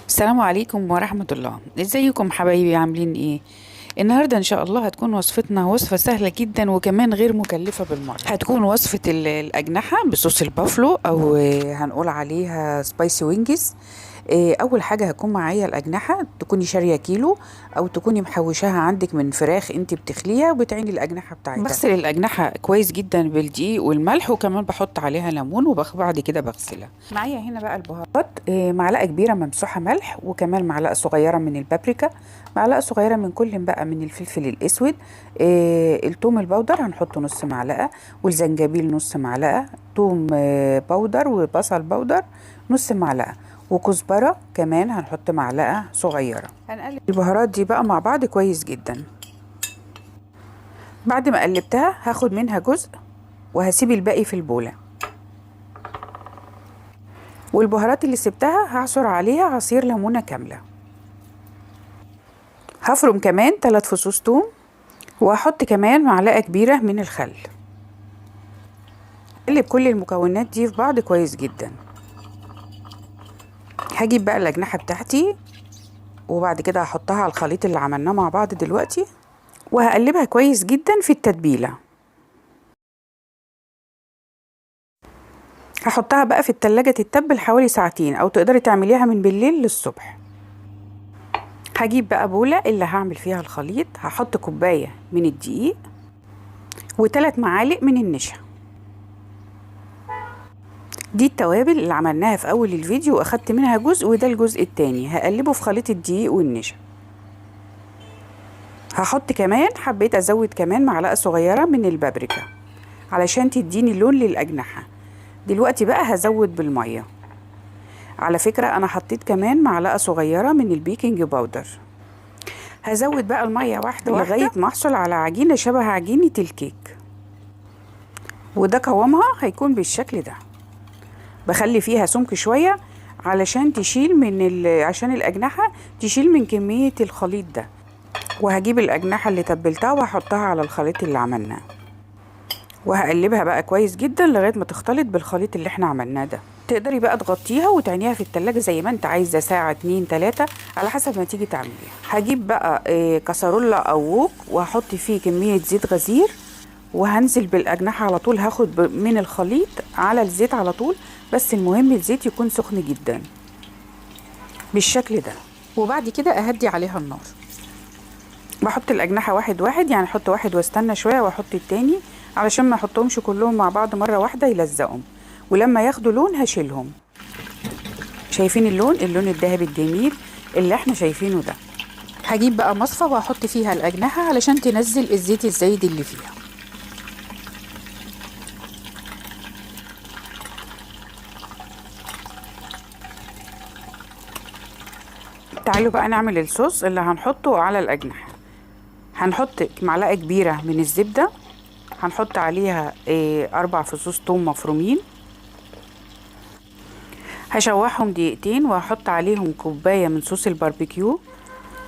السلام عليكم ورحمة الله. ازيكم حبايبي، عاملين ايه؟ النهاردة ان شاء الله هتكون وصفتنا وصفة سهلة جدا وكمان غير مكلفة بالمرة. هتكون وصفة الأجنحة بصوص البافلو او هنقول عليها spicy wings. اول حاجة هتكون معايا الأجنحة، تكوني شارية كيلو او تكوني محوشاها عندك من فراخ انت بتخليها وبتعيني الأجنحة بتاعتها. بغسل الأجنحة كويس جدا بالدقيق والملح، وكمان بحط عليها ليمون وبعد كده بغسلها. معايا هنا بقى البهارات، معلقة كبيرة ممسوحة ملح، وكمان معلقة صغيرة من البابريكا، معلقة صغيرة من كل بقى من الفلفل الاسود، التوم ال powder هنحطه نص معلقة، والزنجبيل نص معلقة، توم powder وبصل powder نص معلقة، وكزبرة كمان هنحط معلقة صغيرة. هنقلب البهارات دي بقى مع بعض كويس جدا. بعد ما قلبتها هاخد منها جزء وهسيب الباقي في البولة، والبهارات اللي سبتها هعصر عليها عصير ليمونة كاملة. هفرم كمان 3 فصوص توم، وهحط كمان معلقة كبيرة من الخل. اقلب كل المكونات دي في بعض كويس جدا. هجيب بقى الأجنحة بتاعتي وبعد كده هحطها على الخليط اللي عملناه مع بعض دلوقتي، وهقلبها كويس جدا في التتبيلة. هحطها بقى في التلاجة تتبل حوالي ساعتين، او تقدري تعمليها من بالليل للصبح. هجيب بقى بولة اللي هعمل فيها الخليط، هحط كوباية من الدقيق و3 معالق من النشا. دي التوابل اللي عملناها في اول الفيديو واخدت منها جزء، وده الجزء التاني هقلبه في خليط الدقيق والنشا. هحط كمان، حبيت ازود كمان معلقة صغيرة من البابريكا علشان تديني لون للأجنحة. دلوقتي بقى هزود بالمية. على فكرة انا حطيت كمان معلقة صغيرة من ال baking powder. هزود بقى المية واحدة واحدة لغاية ما احصل على عجينة شبه عجينة الكيك، وده قوامها هيكون بالشكل ده. بخلي فيها سمك شوية علشان تشيل من عشان الأجنحة تشيل من كمية الخليط ده. وهجيب الأجنحة اللي تبلتها وهحطها على الخليط اللي عملناه، وهقلبها بقى كويس جدا لغاية ما تختلط بالخليط اللي احنا عملناه ده. تقدري بقى تغطيها وتعينيها في التلاجة زي ما انت عايزة، ساعة 2 3 على حسب ما تيجي تعمليها. هجيب بقى كسرولة او ووك وهحط فيه كمية زيت غزير، وهنزل بالأجنحة على طول. هاخد من الخليط على الزيت على طول، بس المهم الزيت يكون سخن جدا بالشكل ده. وبعد كده اهدي عليها النار. بحط الأجنحة واحد واحد، يعني احط واحد واستنى شوية واحط التاني علشان ما احطهمش كلهم مع بعض مرة واحدة يلزقهم، ولما ياخدوا لون هشيلهم. شايفين اللون، اللون الذهبي الجميل اللي احنا شايفينه ده. هجيب بقى مصفى وهحط فيها الأجنحة علشان تنزل الزيت الزايد اللي فيها. تعالوا بقى نعمل الصوص اللي هنحطه على الأجنحة. هنحط معلقة كبيرة من الزبدة، هنحط عليها 4 فصوص توم مفرومين، هشوحهم دقيقتين، وهحط عليهم كوباية من صوص الباربيكيو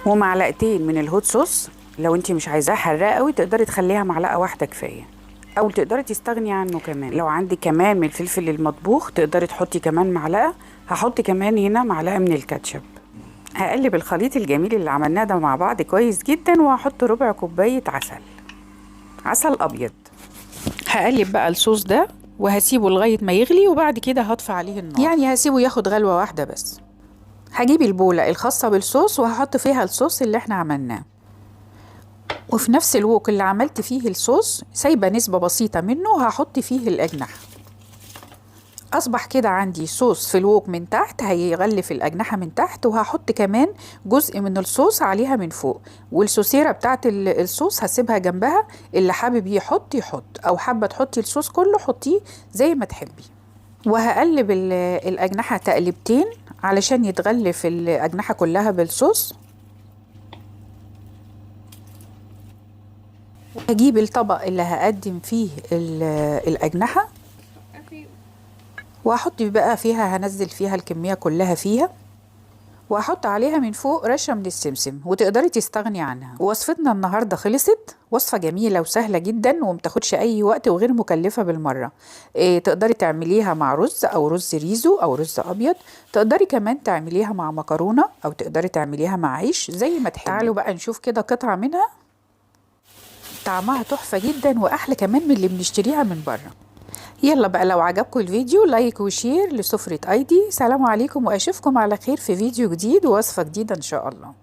ومعلقتين من ال hot sauce. لو انتي مش عايزاه حراق قوي تقدري تخليها معلقة واحدة كفاية، او تقدري تستغني عنه كمان. لو عندك كمان من الفلفل المطبوخ تقدري تحطي كمان معلقة. هحط كمان هنا معلقة من الكاتشب. هقلب الخليط الجميل اللي عملناه ده مع بعض كويس جدا، وهحط ربع كوباية عسل، عسل ابيض. هقلب بقى الصوص ده وهسيبه لغاية ما يغلي، وبعد كده هطفي عليه النار، يعني هسيبه ياخد غلوة واحدة بس. هجيب البولة الخاصة بالصوص وهحط فيها الصوص اللي احنا عملناه، وفي نفس الوك اللي عملت فيه الصوص سايبة نسبة بسيطة منه هحط فيه الأجنحة. أصبح كده عندي صوص في الوك من تحت هيغلف الأجنحة من تحت، وهحط كمان جزء من الصوص عليها من فوق. والصوصيرة بتاعت الصوص هسيبها جنبها، اللي حابب يحط يحط، أو حابة تحطي الصوص كله حطيه زي ما تحبي. وهقلب الأجنحة تقلبتين علشان يتغلف الأجنحة كلها بالصوص. هجيب الطبق اللي هقدم فيه الأجنحة وهحط بقى فيها، هنزل فيها الكمية كلها فيها، وهحط عليها من فوق رشه من السمسم، وتقدري تستغني عنها. وصفتنا النهارده خلصت، وصفه جميلة وسهلة جدا ومتاخدش اي وقت وغير مكلفة بالمرة. تقدري تعمليها مع رز او رز ريزو او رز ابيض، تقدري كمان تعمليها مع مكرونه او تقدري تعمليها مع عيش زي ما تحبي. تعالوا بقى نشوف كده قطعه منها، طعمها تحفة جدا واحلى كمان من اللي بنشتريها من بره. يلا بقى لو عجبكم الفيديو like و share لسفرة ايدي. سلام عليكم، واشوفكم على خير في فيديو جديد ووصفة جديدة ان شاء الله.